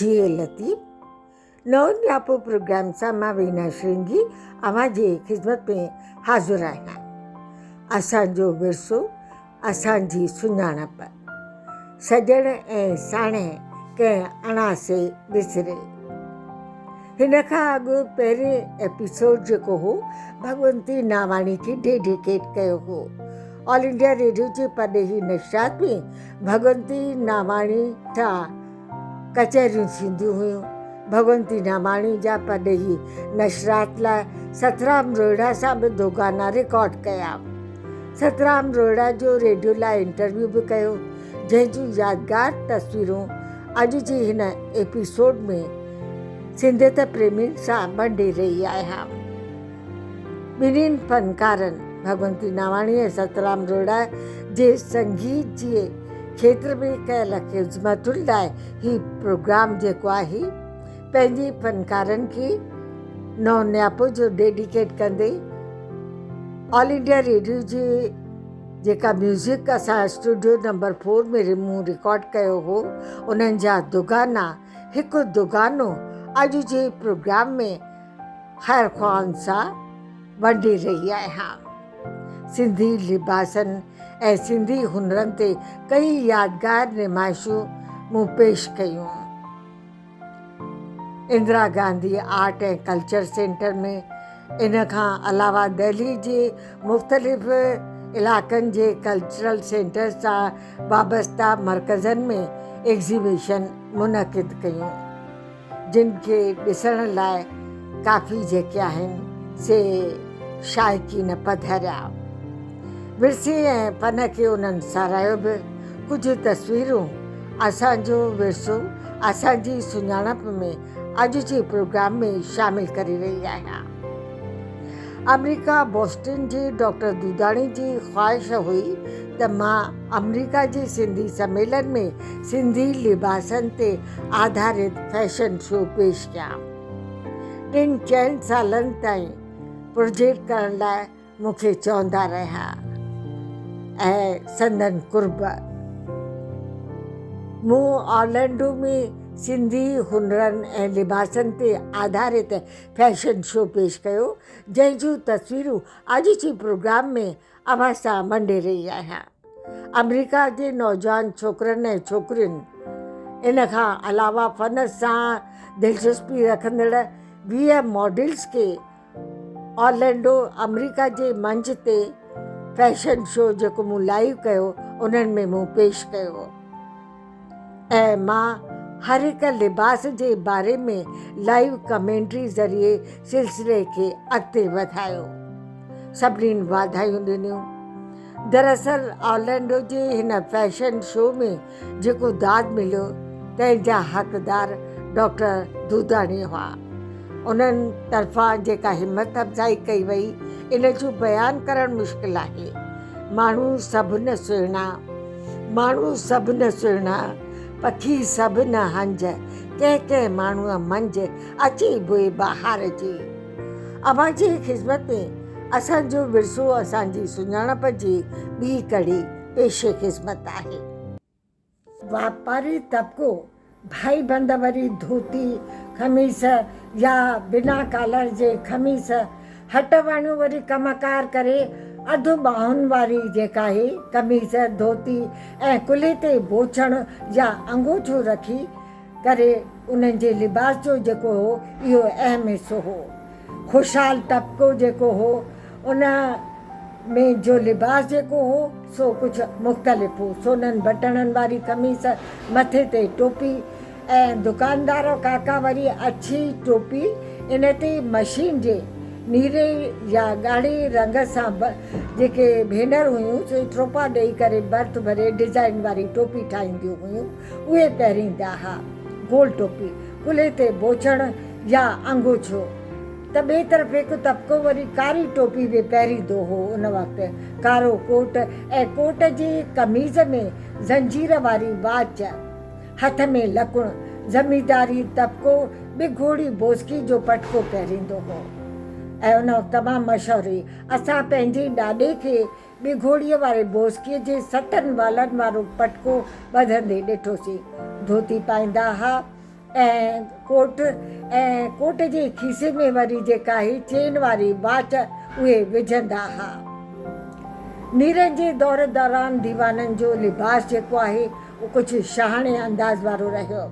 جيئي لطيف. نئون نياپو پروگرام سان مان وينا شرنگي اوهان جي خدمت ۾ حاضر آهيان. اسان جو ورثو اسان جي سڃاڻپ. سڄڻ ۽ ساڻيهه ڪنهن اڻاسي وسري. هن کان اڳ پهرين ايپيسوڊ جيڪو هو ڀڳونتي ناواڻي کي ڊيڊيڪيٽ ڪيو هو. آل انڊيا ريڊيو جي پرڏيهي نشريات ۾ ڀڳونتي ناواڻي سان ڪچهريون ٿينديون هيون. ڀڳونتي ناواڻي جا پرڏيهي نشريات لاء سترام روهڙا سان به دوگانا رڪارڊ ڪيا. سترام روهڙا جو ريڊيو لاء انٽرويو به ڪيو، جنهن جون يادگار تصويرون اڄ جي هن ايپيسوڊ ۾ سنڌيت پريمين سان ونڊي رهي آهيان. ٻنهين فنڪارن ڀڳونتي ناواڻي ۽ سترام روهڙا جي سنگيت جي کيتر ۾ ڪيل خدمتن لاء هي پروگرام جيڪو آهي پنهنجي فنڪارن کي نئون نياپو جو ڊيڊيڪيٽ ڪندي آل انڊيا ريڊيو جي جيڪا ميوزڪ اسان اسٽوڊيو نمبر فور ۾ مون رڪارڊ ڪيو هو انهن جا دوگانا هڪ دوگانو اڄ جي پروگرام ۾ خير خواهن سان ونڊي رهي آهيان. سنڌي لباسن ۽ سنڌي هنرن تي ڪئي يادگار نمائشون مون پيش ڪيون. Indira Gandhi art ۽ culture centre ۾ ان کان علاوه دهلي جي مختلف علائقن جي ڪلچرل سينٽر سان وابسته مرڪزن ۾ ايگزيبيشن منعقد ڪيون. جن کي ڏسڻ لاء ڪافي جيڪي آهن سي شائقين پڌريا. ورثي ۽ فن کي انهن ساراهيو به. ڪجهه تصويرون اسان جو ورثو اسان جي سڃاڻپ ۾ اڄ جي پروگرام ۾ شامل ڪري رهي آهيان. آمريڪا بوسٽن جي ڊاڪٽر دوداڻي جي خواهش هئي ته مان آمريڪا جي سنڌي سميلن ۾ سنڌي لباسن تي آڌارت فيشن شو پيش ڪيان. ٽن چئن سالن تائين پروجيڪٽ ڪرڻ لاء مون کي چوندا رهيا ۽ سندن قرب. مون آرلينڊو ۾ سنڌي هنرن ۽ لباسن تي آڌارت فيشن شو پيش ڪيو، جنهن جون تصويرون اڄ جي پروگرام ۾ اوهان سان ونڊي رهي آهيان. آمريڪا جي نوجوان ڇوڪرن ۽ ڇوڪرين، ان کان علاوه فن سان دلچسپي رکندڙ 20 ماڊلز کي آرلينڊو آمريڪا جي منچ تي فيشن شو جيڪو مون لائيو ڪيو انهن ۾ مون پيش ڪيو ۽ مان هر هڪ لباس جي باري ۾ لائيو ڪمينٽري ذريعي سلسلي کي اڳتي وڌايو. سڀني واڌايون ڏنيون. دراصل آرلينڊو جي هن فيشن شو ۾ جيڪو داد مليو تنهن جا حقدار ڊاڪٽر دوداڻي هئا. انهن طرفان جيڪا همت افزائي ڪئي وئي ان جو بيان ڪرڻ مشڪل آهي. ماڻهو سڀ نه سهڻا، ماڻهو سڀ نه سهڻا، پکي سڀ نه هنج، ڪنهن ڪنهن ماڻهوء منجهه اچي بوء بهار جي. اوهان جي خدمت ۾ اسان جو ورثو اسان جي سڃاڻپ جي ٻي ڪڙي پيش خدمت آهي. واپاري طبقو ڀائيبند وري ڌوتي، قميص يا بنا ڪالر جي قميص، هٽ واڻيون وري ڪم ڪار ڪري اڌ ٻانهن واري جيڪا هي قميص، ڌوتي ۽ ڪلهي تي بوڇڻ يا انگوڇو رکي ڪري انهن جي لباس جو جيڪو هو اهو اهم حصو هو. خوشحال طبقو جيڪو هو ان ۾ جو لباس جيڪو هو سو ڪجهه مختلف هو. سونن بٽڻن واري قميص، مٿي تي ٽوپي ۽ دڪاندار ڪاڪا وري اڇي ٽوپي ان تي مشين جي نيري يا ڳاڙهي رنگ سان جيڪي ڀينر هيون سي ٽوپا ڏئي ڪري ڀرت ڀري ڊزائين واري ٽوپي ٺاهينديون هيون. اهي پهريندا ها. گول ٽوپي، ڪلهي تي بوڇڻ يا انگوڇو ته ٻئي طرف هڪ طبقو وري ڪاري ٽوپي به پهريندو هو. ان وقت ڪارو ڪوٽ ۽ ڪوٽ جي قميص ۾ زنجير واري واچ، هٿ ۾ لڪڻ، زمينداري طبقو به گهوڙي بوسڪي جو پٽڪو پهريندو هو ۽ ان وقت تمام مشهور هئي. اسان پنهنجي ڏاڏي کي ٻگهوڙيء واري بوسڪيء جي ستن والن وارو پٽڪو ٻڌندي ڏٺوسين. ڌوتي پائيندا ها ۽ ڪوٽ ۽ ڪوٽ جي کيسي ۾ وري جيڪا هي چين واري واچ اهي وجهندا ها. ميرن جي دور دوران ديوانن جو لباس جيڪو آهي اهو ڪجهه شاهاڻي انداز وارو رهيو.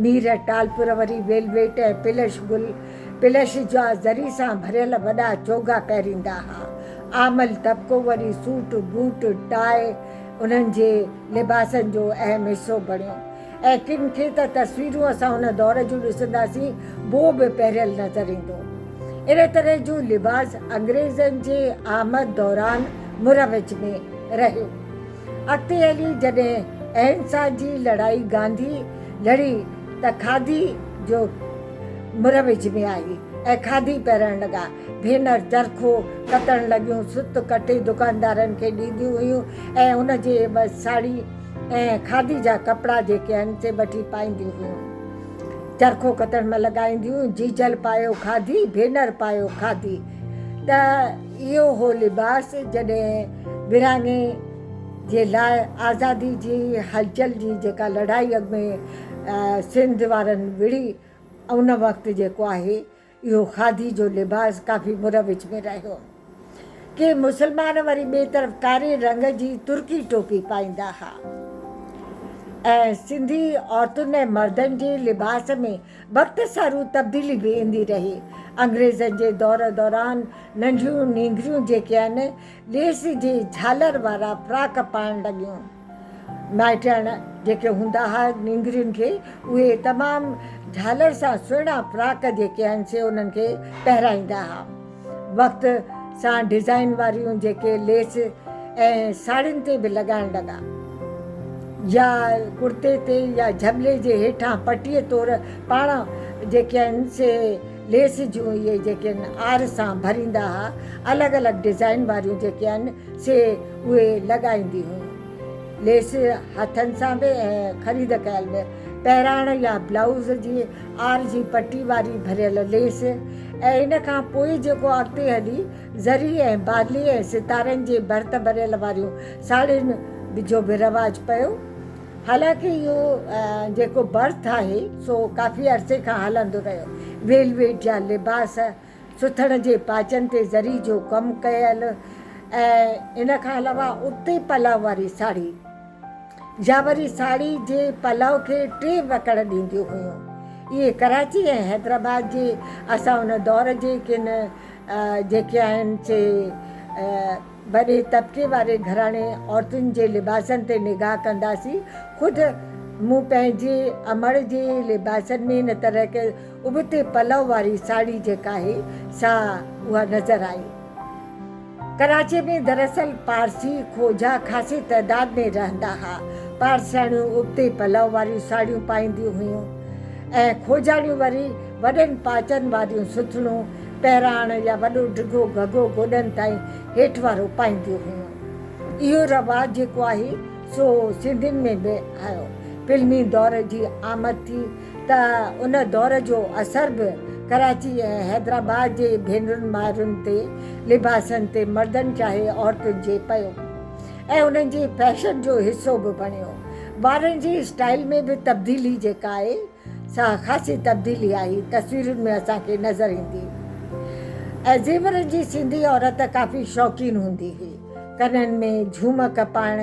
مير ٽالپر وري ويلويٽ ۽ پلش گل پلش جا زري سان ڀريل وڏا چوغا پهريندا ها. عامل طبقو وري سوٽ بوٽ ٽاء انهن جي لباسن جو اهم حصو بڻيو. ۽ ڪن کي ته تصويرون اسان ان دور جون ڏسنداسين بو به پهريل نظر ايندو. ان طرح جو لباس انگريزن جي آمد دوران مروج ۾ رهيو. اڳتي هلي جڏهن اهنسا جي لڙائي گانڌي لڙي ته کاڌي جو مروج ۾ آئي ۽ کاڌي پهرڻ لڳا. ڀينر چرخو ڪتڻ لڳيون، سٿ ڪٽي دڪاندارن کي ڏينديون هيون ۽ ان جي عيوض ساڙهي ۽ کاڌي جا ڪپڙا جيڪي آهن سي وٺي پائينديون هيون. چرخو ڪتڻ مهل ڳائينديون هيون، جيجل پايو کاڌي، ڀينر پايو کاڌي. ته اهو هو لباس جڏهن ورهاڱي جي لاء آزادي جي هلچل جي جيڪا لڙائي اڳ ۾ سنڌ وارن وڙهي ان وقت جيڪو آهي اهو کاڌي جو لباس ڪافي مروج ۾ رهيو. ڪي مسلمان وري ٻئي طرف ڪاري رنگ جي ترڪي ٽوپي پائيندا ها ۽ سنڌي عورتن ۽ مردن جي لباس ۾ وقت سارو تبديلي به ايندي رهي. انگريزن جي دور دوران ننڍيون نينگريون جيڪي آهن ليس جي جهالر وارا فراڪ پائڻ لڳيون. مائٽياڻ جيڪي هوندا ها نينگرين کي اهي تمام جهالر سان سهڻا فراڪ جيڪي آهن سي انهن کي پهرائيندا ها. وقت سان ڊزائين واريون جيڪي ليس ۽ ساڙهين تي به لڳائڻ لڳا يا ڪرتي تي يا جهٻلي جي هيٺان پٽي طور پاڻ جيڪي آهن سي ليس جون اهي جيڪي آهن آر سان ڀريندا ها الڳ الڳ ڊزائين واريون جيڪي آهن سي اهي لڳائيندي هيون. ليس هٿن سان به ۽ خريد ڪيل به. پهراڻ يا بلائوز جي آر جي پٽي واري ڀريل ليس ۽ ان کان پوء جيڪو اڳتي هلي زري ۽ بادلي ۽ ستارن جي ڀرت ڀريل واريون ساڙهين جو به رواج پيو. حالانڪه اهو جيڪو ڀرت آهي سو ڪافي عرصي کان هلندو رهيو. ويلويٽ جا لباس سٿڻ جي پاچن تي زري جو ڪم ڪيل ۽ ان کان علاوه ابتي پلئه واري ساڙهي يا وري ساڙهي جي پلئه کي ٽي وڪڙ ڏينديون هيون. اهي ڪراچي ۽ حيدرآباد جي اسان ان دور جي ڪن جيڪي آهن سي وڏي طبقي واري گهراڻي عورتن جي لباسن تي نگاهه ڪنداسين. خود مون پنهنجي امڙ جي لباسن ۾ ان طرح ڪي ابتي پلؤ واري ساڙهي جيڪا آهي سا اها نظر آئي. ڪراچيء ۾ دراصل پارسي کوجا خاصي تعداد ۾ رهندا ها. پارسياڻيون ابتي پلؤ واريون ساڙهيون پائينديون هيون ۽ کوجاڻيون وري وڏن پاچن واريون سٿڻون، پهراڻ يا وڏو ڊگهو گهگهو گوڏن تائين هيٺ وارو پائينديون هيون. اهو رواج جيڪو آهي سو سنڌين ۾ به آيو. فلمي دور جي آمد ٿي ته ان دور جو اثر به ڪراچي ۽ حيدرآباد جي ڀينرن مائرن تي لباسن تي مردن چاهي عورتن جي پيو ۽ انهن جي فيشن جو حصو به بڻيو. وارن جي اسٽائيل ۾ به تبديلي جيڪا آئي سا خاصي تبديلي آئي تصويرن ۾ اسان کي نظر ايندي ۽ زيورن جي سنڌي عورت ڪافي شوقين هوندي هئي. ڪنن ۾ جهومڪ پائڻ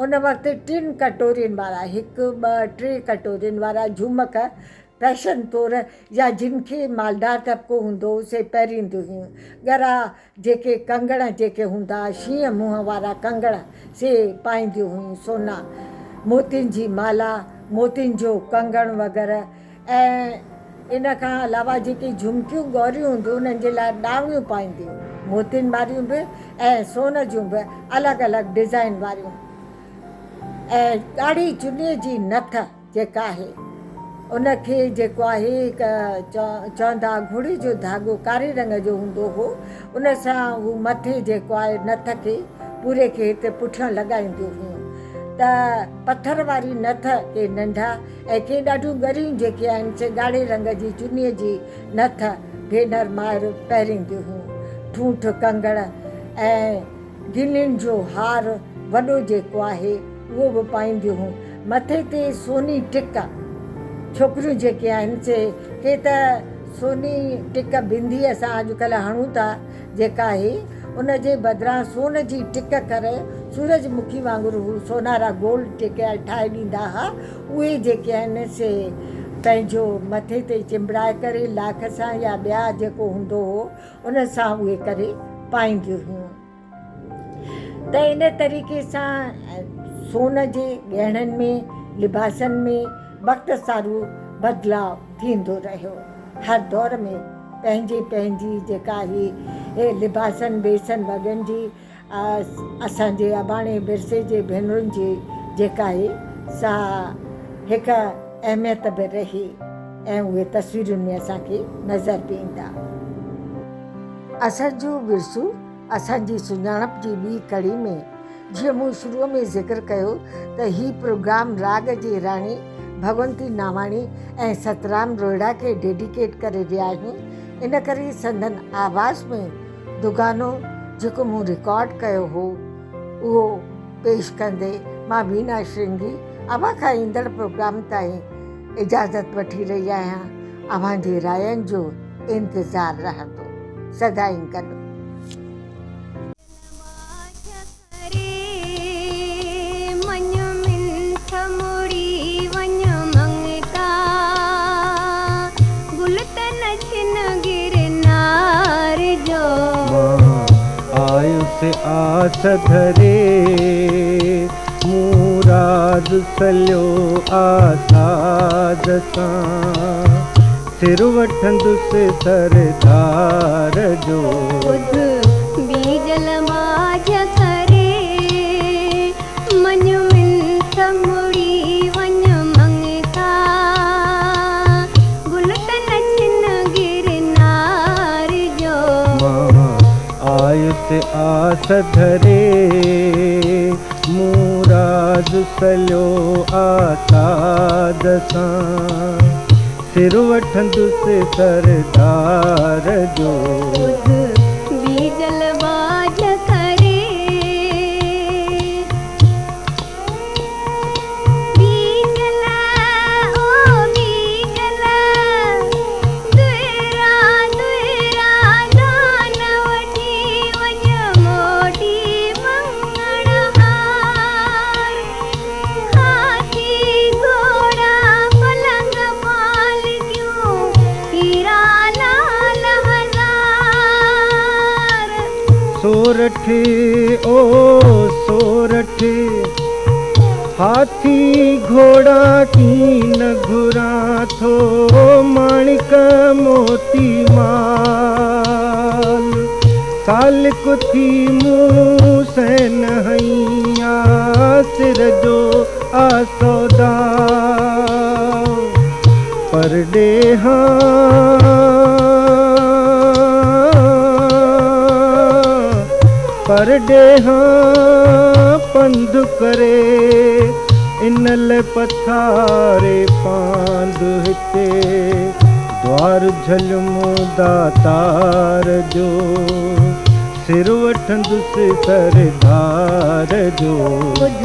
ان وقت ٽن ڪٽورين وارا، هڪ، ٻه، ٽي ڪٽورين وارا جهومڪ فيشن طور يا جن کي مالدار طبقو هوندو هو سي پهرينديون هيون. ڳرا جيڪي ڪنگڻ جيڪي هوندا ها شينهن منهن وارا ڪنگڻ سي پائينديون هيون. سونا، موتين جي مالا، موتين جو ڪنگڻ وغيره ۽ ان کان علاوه جيڪي جهمڪيون ڳوريون هونديون انهن جي لاء ڏاوڻيون پائينديون، موتين واريون به ۽ سون جون به الڳ الڳ ڊزائين واريون ۽ ڳاڙهي چنيء جي نٿ جيڪا آهي ان کي جيڪو آهي هڪ چوندا گهوڙي جو ڌاڳو ڪاري رنگ جو هوندو هو ان سان هو مٿي جيڪو آهي نٿ کي پوري کي هتي پٺيان لڳائينديون هيون ته پٿر واري نٿ ڪي ننڍا ۽ ڪي ڏاڍيون ڳريون جيڪي آهن سي ڳاڙهي رنگ جي چنيء جي نٿ ڀينر مائر پهرينديون هيون. ٺونٺ ڪنگڻ ۽ گنين جو هار وڏو جيڪو آهي اهو به پائينديون هيون. مٿي تي سوني ٽڪ ڇوڪريون جيڪي آهن سي ڪي ته سوني ٽڪ بندي اسان اڄڪلهه هڻون ٿا جيڪا آهي ان جي بدران سون جي ٽڪ ڪري سورج مکي وانگر هو سونارا گول ٽڪ ٺاهي ڏيندا ها اهي جيڪي آهن سي پنهنجو مٿي تي چنبڙائي ڪري لاک سان يا ٻيا جيڪو هوندو هو ان سان اهي ڪري پائينديون هيون. ته ان طريقي سان سون جي ڳهڻن ۾ لباسن ۾ وقت سارو بدلاء ٿيندو رهيو. هر دور ۾ پنهنجي پنهنجي جيڪا هي لباسن ويسن وڳن جي اسان جي اباڻي ورثي جي ڀينرن جي جيڪا هي سا هڪ اهميت به رهي ۽ اهي تصويرن ۾ اسان کي نظر به ايندا. اسان جو ورثو اسان جي سڃاڻپ جي ٻي ڪڙي ۾ جيئن مون شروع ۾ ذڪر ڪيو ته هي پروگرام راڳ جي راڻي ڀڳونتي ناواڻي ۽ سترام روهڙا کي ڊيڊيڪيٽ ڪري رهيا آهيون ان ڪري سندن آواز ۾ دوگانو جيڪو مون رڪارڊ ڪيو هو اهو پيش ڪندي مان وينا شرنگي اوهان کان ايندڙ پروگرام تائين اجازت وٺي رهي آهيان اوهان جي راين جو انتظار رهندو سدائين گڏ. مان آيس آس ڌري، مون راز سليو آساز سان. سر وٺندس سردار جو. ٻڌ ٻيجل ٻاجهه ڪري، مڃ منٿ مڙي وڃ مڱتا. گل ته نه ڇن گرنار جو. مان آيس آس ڌري، مون راز سليو آساد سان. سر وٺندس سردار جو. ٻڌ ٻيجل ٻاجهه ڪري. ٻيجل او ٻيجل، دهرا دهرا دان وٺي وڃ موٽي مڱڻهار. هاٿي گهوڙا پلنگ پالڪيون هيرا لال هزار. سورٺ او سورٺ، هاٿي گهوڙا ڪين گهران ٿو ماڻڪ موتي مال. سالڪ ٿي مون سين هنئي آ سر جو آ سوداء. پرڏيهان پرڏيهان پنڌ ڪري ان لئه پٿاري پاند هتي دوار جهليم داتار جو سر وٺندس سردار جو. ٻڌ